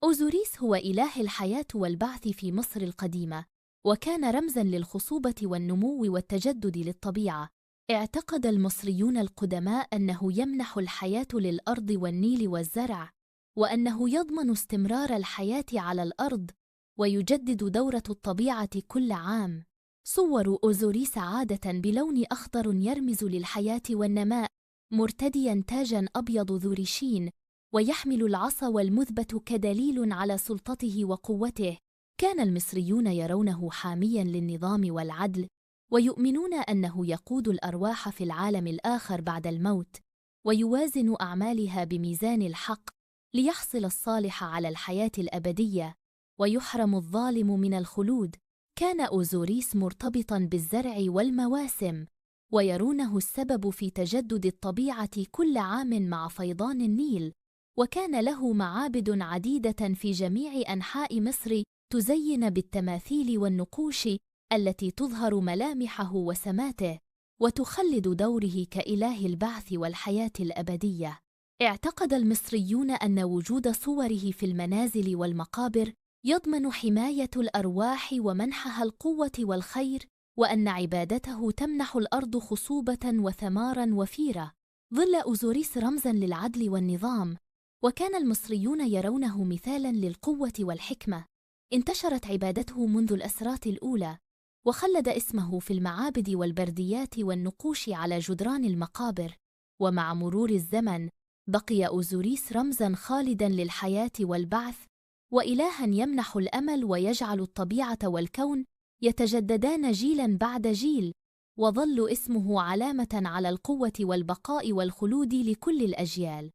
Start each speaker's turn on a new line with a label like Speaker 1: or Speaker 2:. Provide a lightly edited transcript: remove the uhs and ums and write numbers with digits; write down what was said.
Speaker 1: أوزوريس هو إله الحياة والبعث في مصر القديمة، وكان رمزاً للخصوبة والنمو والتجدد للطبيعة. اعتقد المصريون القدماء أنه يمنح الحياة للأرض والنيل والزرع، وأنه يضمن استمرار الحياة على الأرض ويجدد دورة الطبيعة كل عام. صوروا أوزوريس عادة بلون أخضر يرمز للحياة والنماء، مرتدياً تاجاً أبيض ذو ريشين، ويحمل العصا والمذبة كدليل على سلطته وقوته. كان المصريون يرونه حامياً للنظام والعدل، ويؤمنون أنه يقود الأرواح في العالم الآخر بعد الموت، ويوازن أعمالها بميزان الحق ليحصل الصالح على الحياة الأبدية ويحرم الظالم من الخلود. كان أوزوريس مرتبطاً بالزرع والمواسم، ويرونه السبب في تجدد الطبيعة كل عام مع فيضان النيل. وكان له معابد عديدة في جميع أنحاء مصر تزين بالتماثيل والنقوش التي تظهر ملامحه وسماته، وتخلد دوره كإله البعث والحياة الأبدية. اعتقد المصريون أن وجود صوره في المنازل والمقابر يضمن حماية الأرواح ومنحها القوة والخير، وأن عبادته تمنح الأرض خصوبة وثماراً وفيرة. ظل أوزوريس رمزاً للعدل والنظام، وكان المصريون يرونه مثالاً للقوة والحكمة. انتشرت عبادته منذ الأسرات الأولى، وخلد اسمه في المعابد والبرديات والنقوش على جدران المقابر. ومع مرور الزمن بقي أوزوريس رمزاً خالداً للحياة والبعث، وإلهاً يمنح الأمل ويجعل الطبيعة والكون يتجددان جيلاً بعد جيل، وظل اسمه علامة على القوة والبقاء والخلود لكل الأجيال.